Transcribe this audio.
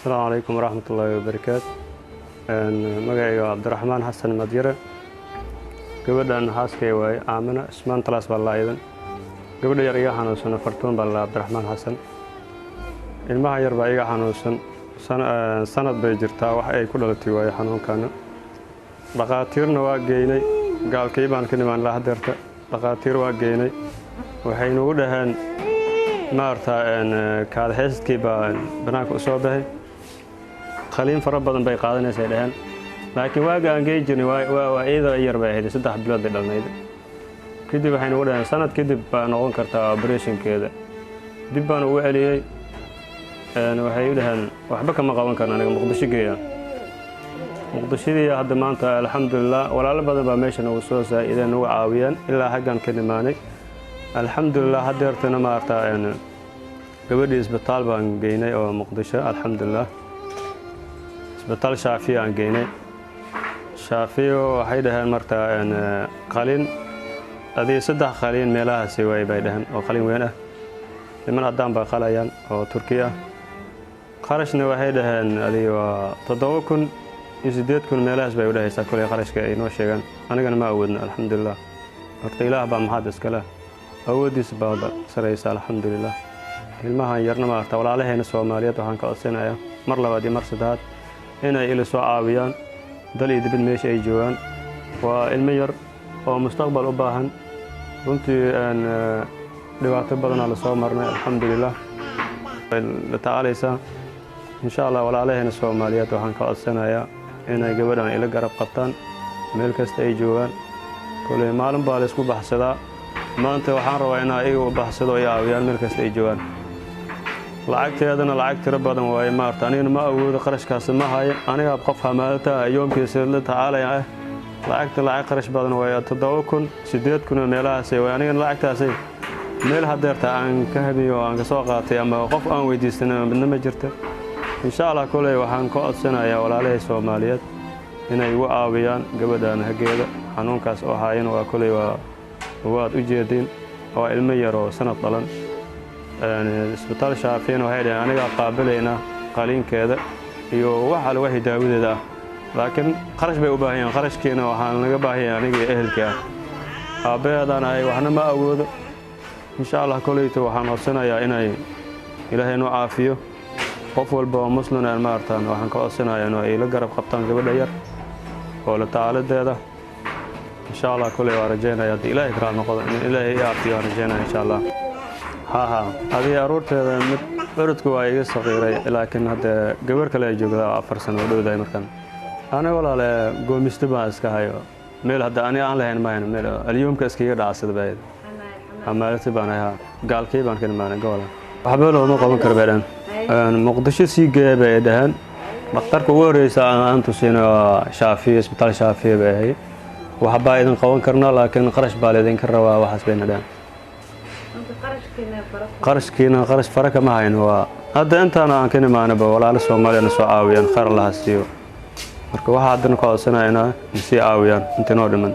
Asalaamu calaykum waraxmatullaahi wabarakaatu. Magacayga Cabdiraxmaan Xasan Madyare. Gabadhan xaaskay waaye, Aamina Ismaan Talaas baa laa idan. Gabadha yar iga xanuunsan Fartuun baa laa Cabdiraxmaan Xasan. Ilmaha yar baa iga xanuunsan, sanad bay jirtaa wax ay ku dhalatay waaye xanuunkana. Dhaqaatiirna waa geynay, gaalkii baan ka nimaan ilaa hadeerta. Dhaqaatiir waa geynay, waxay nagu dhaheen maarata kaadaxeysadkii baa banaanka u soo baxay, qaliin fara badan bay qaadanaysay dhaheen. Laakiin waaga aan gey jirnay waa iyadoo yar bay ahayd, 3 bilood bay dhalnayd. Kadib waxay nagu dhaheen sanad kadib baa noqon kartaa operation-keeda. Dib baan ugu celiyey, waxay u dhaheen waxba kama qaban karno, aniga Muqdisho geeya. Muqdishadii hadda maanta alxamdulilah walaalo badan baa meesha nagu soo saa'ideen, nagu caawiyeen ilaa xaggan ka nimaanay alxamdulilah. Hadeertana maarata gabadhii isbitaal baan geynay oo Muqdisho, alxamdulilah isbitaal Shaafiya aan geynay. Shaafiyo waxay dhaheen marta qalin adii 3 qaliin meelahaasi waay bay dhaheen, oo qalin weyn ah, niman caddaan baa qalayaan oo Turki ah. Qarashna waxay dhaheen adii waa 7,000 iyo 8,000 meelahaas bay u dhahaysaa koley qarashka ay noo sheegaan. Anigana ma awoodno alxamdulilah. Horta Ilaah baa maxaad iskale, awooddiisa baa saraysa alxamdulilah. Ilmahan yarna maarata walaalaheena Soomaaliyeed waxaan ka codsanayaa mar labaad iyo mar saddexaad inay ila soo caawiyaan dal iyo dibad meesha ay joogaan. Waa ilmo yar oo mustaqbal u baahan runtii. Dhibaato badanaa lasoo marnay alxamdulilah, way la tacaalaysaa insha Allah. Walaalaheena Soomaaliyeed waxaan ka codsanayaa inay gabadhan ila garab qabtaan meel kasta ay joogaan. Koley maalin baa laysku baxsadaa, maanta waxaan rabaa inaa iyaga u baxsado ay caawiyaan meel kasta ay joogaan. Lacagteedana lacag tiro badan waaye maarata, anigana ma awoodo, qarashkaasi ma hayo. Anigaa qof hamaadata yoomkiisa la tacaalaya ah. Lacagta lacag qarash badan waaye, 7,000 8,000 oo meelahaasi waaye. Anigana lacagtaasi meel hadeerta aan ka habiyo oo aan ka soo qaatay ama qof aan weydiisanay midna ma jirta insha Allah. Koley waxaan ka codsanayaa walaalahay Soomaaliyeed inay igu caawiyaan gabadhan hageeda xanuunkaas oo haayana. Waa koley waa waad u jeediin, waa ilmo yar oo sanad dhalan. Isbitaal Shaafiyana waxay dhaheen anigaa qaabilaynaa qaliinkeeda iyo wax alle waxay daawadeeda ah, laakiin qarash bay u baahan yahan. Qarashkiina waxaan naga baahan yahay aniga iyo ehelkii ah, aabbaheedaan ahay, waxna ma awoodo insha Allah. Koleyto waxaan codsanayaa inay Ilaahay noo caafiyo. Qof walba oo muslim aan maartaan waxaan ka codsanayaa inuu ay la garab qabtaan gabadha yar oo la tacaaladeeda insha Allah. Koley waa rajaynaya haddii Ilaahay karaal noqdo in Ilaahay i caafiyo waan rajaynaya insha Allah. Ha adii aruurteeda mid curudku waa iga saqiiray, laakiin hadda gabar kale ay joogdaa 4 sano u dhowdahay. Markan aniga walaale goomisto baan iska hayo, meel hadda ani aan lahayn ma hayno, meel alyoomka iskaga dhacsada baa amaalati baan ahaa. Gaalkii baan ka imaanay gobola, waxba looma qaban karo bay dhaheen. Muqdisho sii geeya bay dhaheen. Dhakhtarka ugu horreysa aan tusino waa Shaafiye, isbitaal Shaafiye bay ahayd. Waxbaa idin qaban karnaa, laakiin qarash baa laydinka rabaa, waxaas bayna dhaheen. Qarashkiina qarash fara kama hayno. Waa hadda intaana aan ka nimaanaba walaalo Soomaaliyana soo caawiyaan, khayr Allaha siiyo. Marka waxaa haddana ka codsanaynaa in sii caawiyaan inta noo dhiman.